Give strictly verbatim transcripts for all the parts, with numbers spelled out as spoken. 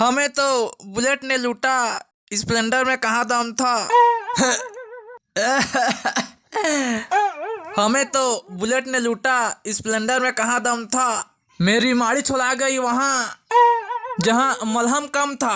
हमें तो बुलेट ने लूटा, स्प्लेंडर में कहाँ दम था। हमें तो बुलेट ने लूटा, स्प्लेंडर में कहाँ दम था। मेरी माड़ी छोला गई वहाँ, जहाँ मलहम कम था।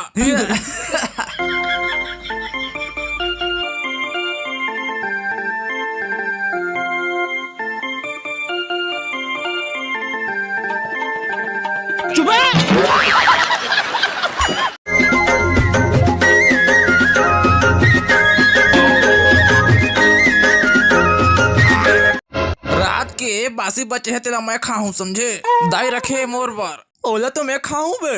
रात के बासी बचे हे, तेला मैं खाहूँ, समझे? दाई रखे मोर बर। ओला तो मैं खाहूँ बे।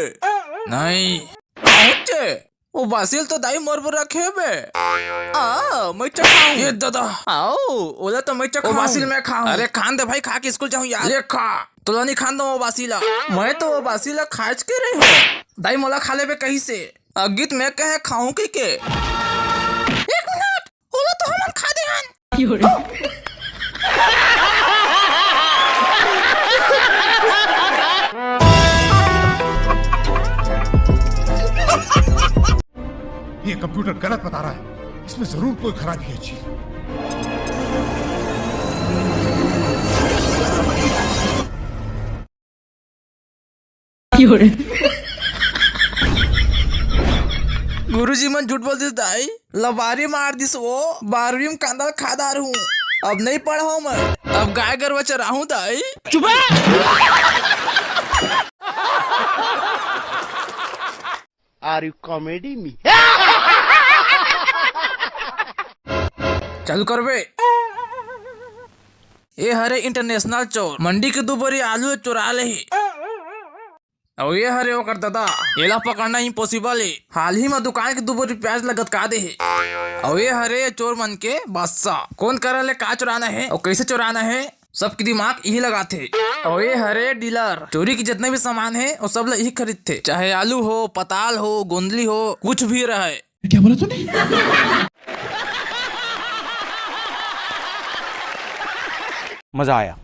नहीं। खाहूँ चे। वो बासी ल तो दाई मोर बर रखे बे। आ, मैं चखाऊं। ये दादा। आओ, ओला तो मैं चखाऊं। बासी ल मैं खाऊं। अरे खान दे भाई, खा के स्कूल जाऊं यार। ये खा। तोला नहीं खान दो वो बासी ला। मैं तो वो बासी ला खाएच के रही हूँ। दाई मोला खा लेबे कही से। अगित मैं कहे खाऊं कही के। एक मिनट, ओला तो हमन खा दे हन। ये कंप्यूटर गलत बता रहा है, इसमें जरूर कोई खराबी है जी। गुरुजी मन झूठ बोल दिस दाई, लबारी मार दिस वो, बारहवीं में कांदा खा डार हूँ, अब नहीं पढ़ाऊँ मैं, अब गाय गरवा चराहूँ दाई। चुप। Are you comedy me? चालू करबे। ये हरे इंटरनेशनल चोर, मंडी के दू बोरी आलू चुरा ले ही। अउ ये हरे ओकर दादा, एला पकड़ना इम्पॉसिबल हे। हाल ही में दुकान के दू बोरी प्याज लगत का दे हे। अउ ये हरे चोर मन के बादशाह, कौन करा ले का चुराना है और कैसे चुराना है, सबके दिमाग यही लगाथे। अउ ये हरे डीलर, चोरी के जितना भी सामान है, वो सब ला यही खरीदथे, चाहे आलू हो, पताल हो, गोंदली हो, कुछ भी रहे। क्या बोला तूने? मजा आया।